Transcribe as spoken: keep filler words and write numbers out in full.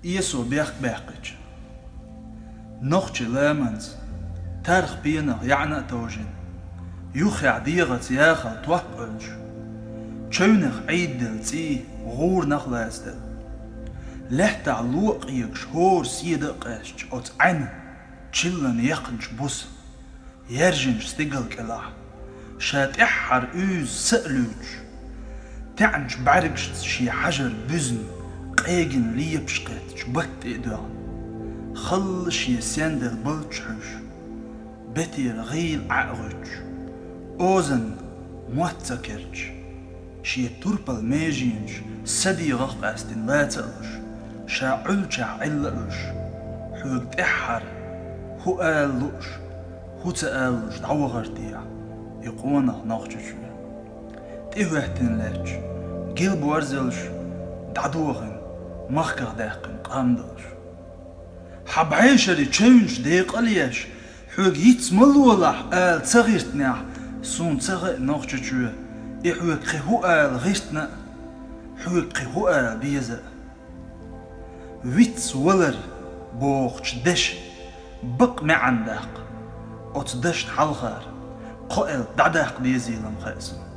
Эсо бехк баьккхича. Нохчийн ламанца тарх пенах яӀна а товжина, юххехь дегӀаца яхалла топ а Ӏуьллуш, чевнех Ӏийдаделла цӀий гӀура нах лацаделла. Лаьттахь ло а къегаш, хӀора седа а къаьсташ оцу Ӏаьнан чиллан яьккхинчу буса, яьржинчу стигала кӀелахь, ша тӀаьххьара уьйза са а луьйчуш, таьӀначу бӀаьргашца шен хьажар буьзна, къегина лепаш кхеттачу батта тӀе а доьгӀна, халла шен сенделла балдаш хьуьйш, бетера гӀийла Ӏа а гӀуьттуш, озанна мотт ца керчаш, шен турпал меженаш са дегӀах къаьстина лаца а луш, ша Ӏуьллучохь Ӏилла а луш, хьоьга тӀаьххьара хӀун ала лууш, хӀун ца ала лууш дӀавахар техьа и къонах Нохчийчоь? ТӀехӀоьттина лаьтташ, гил борзеллаш дӀадохийна, махках даьккхина къам долуш. Хьан бӀешеран чевнаш декъал а еш, хьоьга йиц ма лолахь ала ца гӀиртинехь, суна ца хаьа, Нохчийчоь, и хьоьга кхин хӀун ала гӀиртина а, хьоьга кхин хӀун ала беза а. Виц валар бохучу дешан бакъ маьӀна даккха, оцу дашна хьалхара кхоэлла дӀадаккха дезийла-м хаьа суна.